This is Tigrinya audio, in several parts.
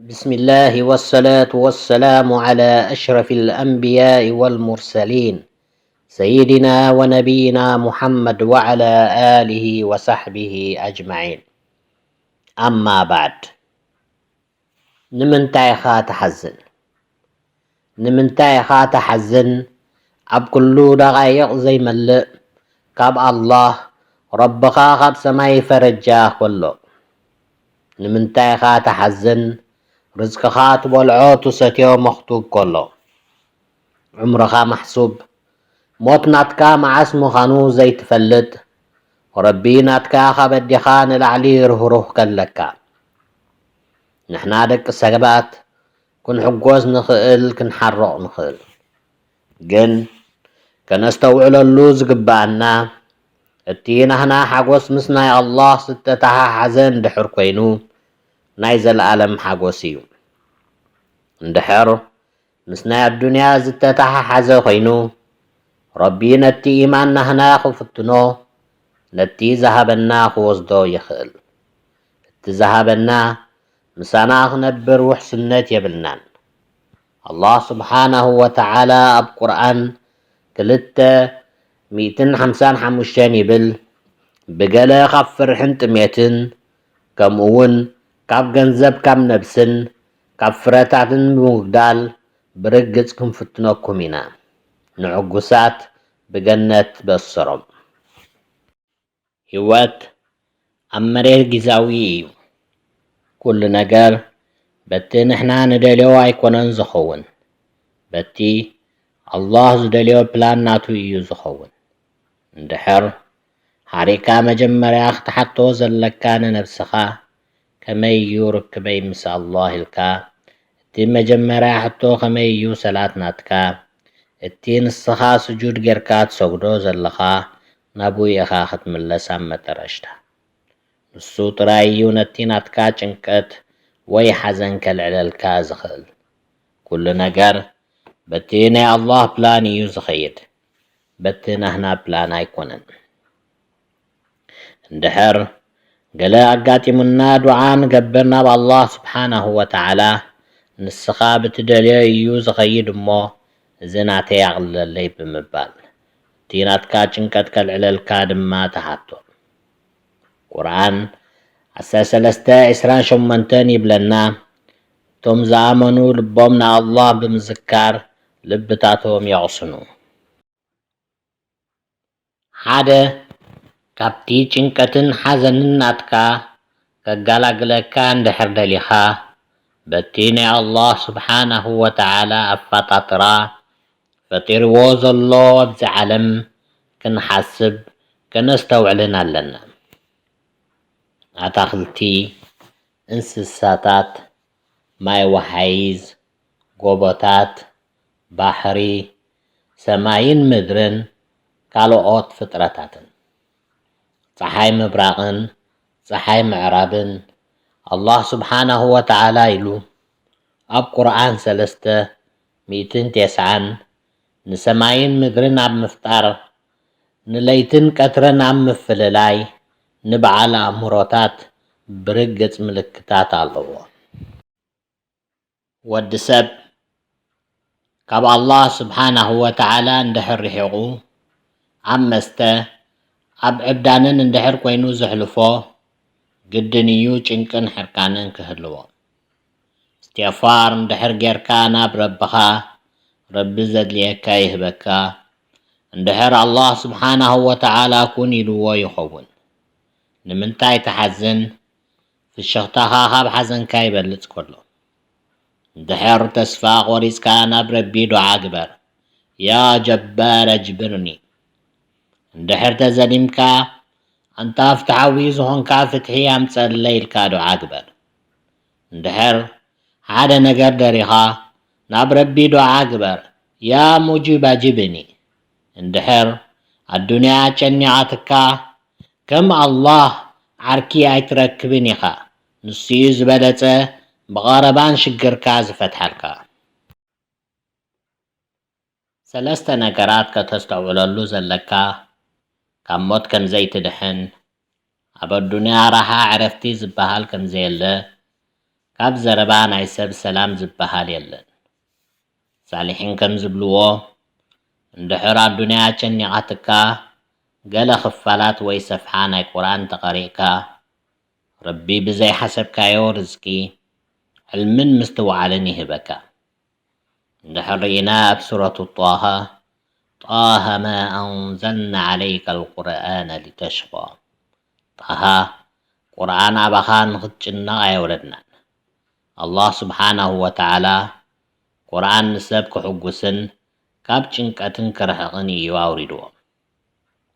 بسم الله والصلاة والسلام على أشرف الأنبياء والمرسلين سيدنا ونبينا محمد وعلى آله وصحبه أجمعين. أما بعد. ንምንታይ ኢኻ ትሓዝን? ንምንታይ ኢኻ ትሓዝን? ኣብ ኩሉ ደቓይቕ ዘይመልእ፣ ካብ ኣላህ ረብኻ ካብ ሰማይ ፈረጃ ከሎ። ንምንታይ ኢኻ ትሓዝን? ርዝቅኻ ትበልዖ ትሰትዮ መኽቱብ ከሎ። ዕምርኻ ማሕሱብ፣ ሞት ናትካ መዓስ ምዃኑ ዘይትፈልጥ፣ ረቢ ናትካ ካብ ኣዴኻ ንላዕሊ ርህሩህ ከለካ። ንሕና ደቂ ሰባት ክንሕጎስ ንኽእል፣ ክንሓርቕ ንኽእል። ግን ከነስተውዕለሉ ዝግብኣና፣ እቲ ናህና ሓጎስ ምስ ናይ ኣላህ ዝተተሓሓዘ እንድሕር ኮይኑ፣ ናይ ዘለኣለም ሓጎስ እዩ። እንድሕር ምስ ናይ ኣዱንያ ዝተተሓሓዘ ኮይኑ፣ ረቢ ነቲ ኢማን ናህና ክፍትኖ፣ ነቲ ዝሃበና ክወስዶ ይኽእል። እቲ ዝሃበና ምሳና ክነብር ውሕስነት የብልናን። ኣላህ ስብሓናሁ ወተዓላ ኣብ ቁርኣን ክልተ ሚእትን ሓምሳን ሓሙሽተን ይብል፣ ብገለ ካብ ፍርሕን ጥሜትን፣ ከምኡ እውን ካብ ገንዘብ፣ ካብ ነብስን፣ ካብ ፍረታትን ብምጉዳል ብርግጽ ክንፍትነኩም ኢና። ንዕጉሳት ብገነት በስሮም። ህይወት ኣብ መሬት ጊዛዊ እዩ። ኩሉ ነገር በቲ ንሕና ንደልዮ ኣይኮነን ዝኸውን፣ በቲ ኣላህ ዝደልዮ ፕላን ናቱ እዩ ዝኸውን። እንድሕር ሓሪካ መጀመርያ ክትሓቶ ዘለካ ንነብስኻ፣ ከመይ እዩ ርክበይ ምስ ኣላህ ኢልካ? እቲ መጀመርያ ሕቶ ከመይ እዩ ሰላት ናትካ? እቲ ንስኻ ስጁድ ጌርካ ትሰግዶ ዘለኻ ናብኡ ኢኻ ክትምለስ ኣብ መጠረሽታ። ንሱ ጥራይ እዩ ነቲ ናትካ ጭንቀት ወይ ሓዘን ከልዕለልካ ዝኽእል። ኩሉ ነገር በቲ ናይ ኣላህ ፕላን እዩ ዝኸይድ፣ በቲ ናህና ፕላን ኣይኮነን። እንድሕር ገለ ኣጋጢሙና ዱዓ ንገብር ናብ ኣላህ ስብሓናሁ ወተዓላ፣ ንስኻ ብትደልዮ እዩ ዝኸይድ እሞ እዚ ናተይ ኣቕልለለይ ብምባል፣ እቲ ናትካ ጭንቀት ከልዕለልካ ድማ ትሓቶ። ቁርኣን ዓሰርተ ሰለስተ ዕስራን ሸሞንተን ይብለና፣ እቶም ዝኣመኑ ልቦም ንኣላህ ብምዝካር ልብታቶም የቕስኑ። ሓደ ካብቲ ጭንቀትን ሓዘንን ናትካ ከጋላግለካ እንድሕር ደሊኻ፣ በቲ ናይ ኣላህ ስብሓናሁ ወተዓላ ኣፈጣጥራ ፈጢርዎ ዘሎ ኣብዚ ዓለም ክንሓስብ ከነስተውዕልን ኣለና። ኣታኽልቲ፣ እንስሳታት፣ ማይ ወሓይዝ፣ ጎቦታት፣ ባሕሪ፣ ሰማይን ምድርን ካልኦት ፍጥረታትን። ጸሓይ ምብራቕን ጸሓይ ምዕራብን ኣላህ ስብሓናሁ ወተዓላ ኢሉ ኣብ ቁርኣን ሰለስተ ሚእትን ተስዓን፣ ንሰማይን ምድርን ኣብ ምፍጣር፣ ንለይትን ቀትርን ኣብ ምፍልላይ፣ ንበዓል ኣእምሮታት ብርግጽ ምልክታት ኣለዎ። ወዲ ሰብ ካብ ኣላህ ስብሓናሁ ወተዓላ እንድሕር ርሒቑ፣ ኣብ መስተ፣ ኣብ ዕብዳንን እንድሕር ኮይኑ ዘሕልፎ፣ ግድን እዩ ጭንቅን ሕርቃንን ክህልዎ። እስትግፋር እንድሕር ጌርካ ናብ ረብኻ፣ ረቢ ዘድልየካ ይህበካ። እንድሕር ኣላህ ስብሓናሁ ወተዓላ ኩን ኢልዎ ይኸውን። ንምንታይ ትሓዝን? ፍሽኽታኻ ካብ ሓዘንካ ይበልጽ ከሎ። እንድሕር ተስፋ ቆሪጽካ ናብ ረቢ ዱዓ ግበር፣ ያ ጀባር ኣጅብርኒ። እንድሕር ተዘሊምካ፣ ኣንታ ፍትሓዊ ዝኾንካ ፍትሒ ኣምጸለይ ኢልካ ዱዓ ግበር። እንድሕር ሓደ ነገር ደሪኻ፣ ናብ ረቢ ዱዓ ግበር፣ ያ ሙጂብ ኣጅብኒ። እንድሕር ኣዱንያ ጨኒቓትካ፣ ከም ኣላህ ዓርኪ ኣይትረክብን ኢኻ። ንሱ እዩ ዝበለጸ ብቐረባን ሽግርካ ዝፈትሓልካ። ሰለስተ ነገራት ከተስተውዕለሉ ዘለካ፣ ካብ ሞት ከም ዘይትድሕን፣ ኣብ ኣዱንያ ራሓ ዕረፍቲ ዝበሃል ከም ዘየለ፣ ካብ ዘረባ ናይ ሰብ ሰላም ዝበሃል የለን። ሳሊሒን ከም ዝብልዎ፣ እንድሕር ኣዱንያ ጨኒቓትካ፣ ገለ ክፋላት ወይ ሰፍሓ ናይ ቁርኣን ተቐሪእካ፣ ረቢ ብዘይሓሰብካዮ ርዝቂ፣ ዕልምን ምስትውዓልን ይህበካ። እንድሕር ርኢና ኣብ ሱረቱ ጣሃ፣ ጣሃ ማ ኣንዘልና ዓለይከ ኣልቁርኣነ ሊተሽቃ። ጣሃ፣ ቁርኣን ኣባኻ ንኽትጭነቕ ኣየውረድናን። ኣላህ ስብሓናሁ ወተዓላ ቁርኣን ንሰብ ክሕጉስን ካብ ጭንቀትን ክርሕቕን እዩ ኣውሪድዎ።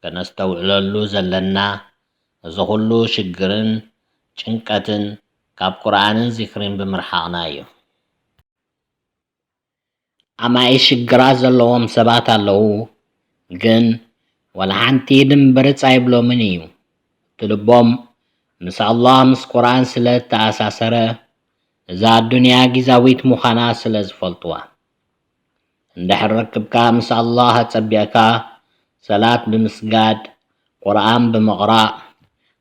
ከነስተውዕለሉ ዘለና፣ እዚ ኹሉ ሽግርን ጭንቀትን ካብ ቁርኣንን ዚክሪን ብምርሓቕና እዩ። ኣማኢት ሽግራት ዘለዎም ሰባት ኣለዉ፣ ግን ዋላ ሓንቲ ድምብርጽ ኣይብሎምን እዩ። እቲ ልቦም ምስ ኣላህ፣ ምስ ቁርኣን ስለ እተኣሳሰረ፣ እዛ ኣዱንያ ጊዛዊት ምዃና ስለ ዝፈልጥዋ። እንድሕር ርክብካ ምስ ኣላህ ኣጸቢቕካ፣ ሰላት ብምስጋድ፣ ቁርኣን ብምቕራእ፣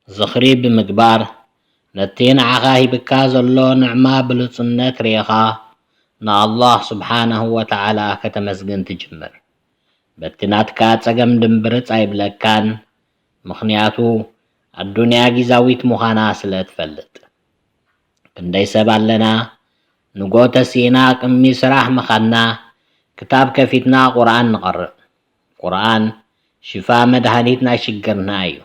ዝኽሪ ብምግባር፣ ነቲ ንዓኻ ሂብካ ዘሎ ንዕማ ብሉጽነት ርኢኻ፣ ንኣላህ ስብሓነሁ ወተዓላ ከተመስግን ትጅምር። በቲ ናትካ ጸገም ድምብርጽ ኣይብለካን፣ ምኽንያቱ ኣዱንያ ጊዛዊት ምዃና ስለ ትፈልጥ። ክንደይ ሰብ ኣለና፣ ንጎ ተሲእና ቅድሚ ስራሕ ምኻድና፣ ክታብ ከፊትና ቁርኣን ንቐርእ። ቁርኣን ሽፋ መድሃኒት ናይ ሽግርና እዩ።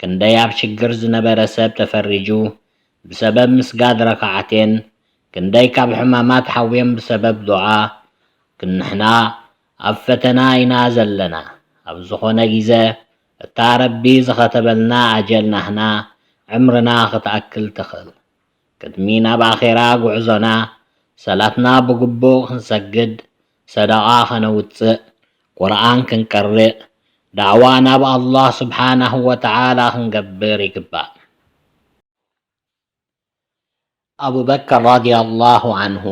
ክንደይ ኣብ ሽግር ዝነበረ ሰብ ተፈሪጁ ብሰበብ ምስጋድ ረካዓቴን፣ ክንደይ ካብ ሕማማት ሓውዮም ብሰበብ ዱዓ፣ ክንሕና ኣብ ፈተና ኢና ዘለና። ኣብ ዝኾነ ግዜ እታ ረቢ ዝኸተበልና ኣጀል ናህና ዕምርና ክትኣክል ትኽእል። ቅድሚ ናብ ኣኼራ ጉዕዞና፣ ሰላትና ብግቡእ ክንሰግድ፣ ሰደቓ ከነውጽእ፣ ቁርኣን ክንቀርእ፣ ዳዕዋ ናብ ኣላህ ስብሓናሁ ወተዓላ ክንገብር ይግባእ። ኣቡበከር ረዲየላሁ ዓንሁ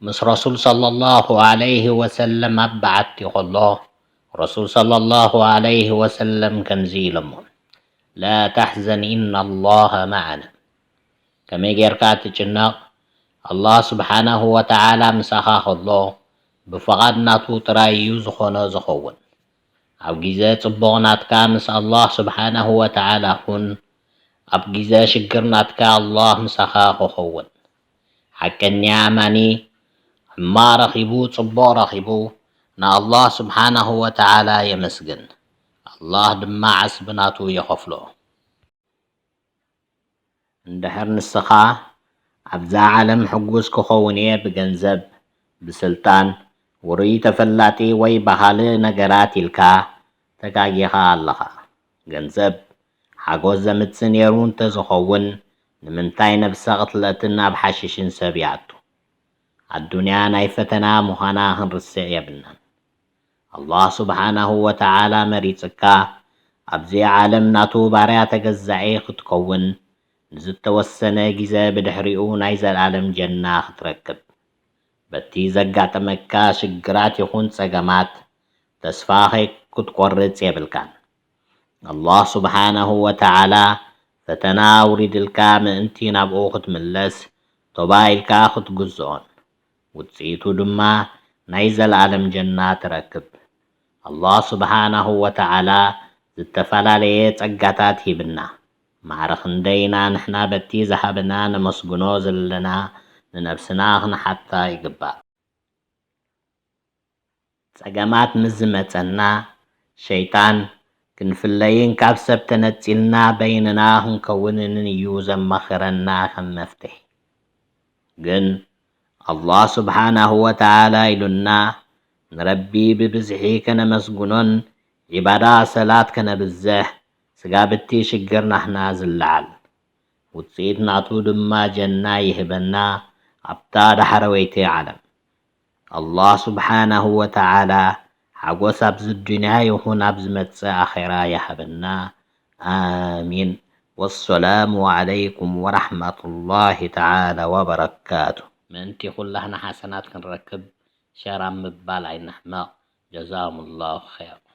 ምስ ረሱል ሰለላሁ ዓለይሂ ወሰለም ኣብ በዓቲ ከሎ፣ ረሱል ሰለላሁ ዓለይሂ ወሰለም ከምዚ ኢሎሞ፣ ላ ተሕዘን ኢነላሃ መዓና። ከመይ ጌርካ ትጭነቕ? ኣላህ ስብሓናሁ ወተዓላ ምሳኻ ከሎ፣ ብፍቓድ ናቱ ጥራይ እዩ ዝኾኖ ዝኸውን። ኣብ ግዜ ጽቡቕ ናትካ ምስ ኣላህ ስብሓናሁ ወተዓላ ኩን፣ ኣብ ግዜ ሽግር ናትካ ኣላህ ምሳኻ ክኸውን። ሓቀኛ ኣማኒ፣ ሕማቕ ረኺቡ ጽቡቕ ረኺቡ፣ ንኣላህ ስብሓናሁ ወተዓላ የመስግን። ኣላህ ድማ ዓስቢ ናቱ ይኸፍሎ። እንድሕር ንስኻ፣ ኣብዛ ዓለም ሕጉስ ክኸውን እየ ብገንዘብ፣ ብስልጣን፣ ውሩይ ተፈላጢ ወይ ብኻልእ ነገራት ኢልካ ተጋጊኻ ኣለኻ። ገንዘብ ሓጎስ ዘምጽእ ነይሩ እንተዝኸውን፣ ንምንታይ ነብሰ ቅትለትን ኣብ ሓሽሽን ሰብ ይኣቱ? ኣዱንያ ናይ ፈተና ምዃና ክንርስዕ የብልናን። ኣላህ ስብሓናሁ ወተዓላ መሪጽካ፣ ኣብዚ ዓለም ናቱ ባርያ ተገዛኢ ክትከውን፣ ንዝተወሰነ ግዜ ብድሕሪኡ ናይ ዘልኣለም ጀና ክትረክብ። በቲ ዘጋጠመካ ሽግራት ይኹን ጸገማት፣ ተስፋ ከይ-፣ ክትቆርጽ የብልካን። ኣላህ ስብሓነሁ ወተዓላ ፈተና ኣውሪድልካ ምእንቲ ናብኡ ክትምለስ፣ ቶባ ኢልካ ክትግዝኦን፣ ውጽኢቱ ድማ ናይ ዘለኣለም ጀና ትረክብ። ኣላህ ስብሓነሁ ወተዓላ ዝተፈላለየ ጸጋታት ሂብና። ማዕረ ክንደይ ኢና ንሕና በቲ ዝሃበና ነመስግኖ ዘለና፣ ንነብስና ክንሓታ ይግባእ። ጸገማት ምስ ዝመጸና፣ ሸይጣን ክንፍለይን ካብ ሰብ ተነጺልና በይንና ክንከውንን እዩ ዘማኽረና ከም መፍትሒ። ግን ኣላህ ስብሓናሁ ወተዓላ ኢሉና፣ ንረቢ ብብዝሒ ከነመስግኖን ዒባዳ ሰላት ከነብዝሕ፣ ስጋብ እቲ ሽግር ናህና ዝለዓል፣ ውጽኢት ናቱ ድማ ጀና ይህበና ኣብታ ዳሕረወይቲ ዓለም። ኣላህ ስብሓናሁ ወተዓላ ሓጎስ ኣብዚ ዱንያ ይኹን ኣብ ዝመጽእ ኣኼራ ይሃበና። ኣሚን። ወሰላሙ ዓለይኩም ወራሕመቱላሂ ተዓላ ወበረካቱ። ምእንቲ ኩላህና ሓሰናት ክንረክብ ሸር ኣብ ምባል ኣይንሕመቕ። ጀዛኩሙላሁ ኸይር።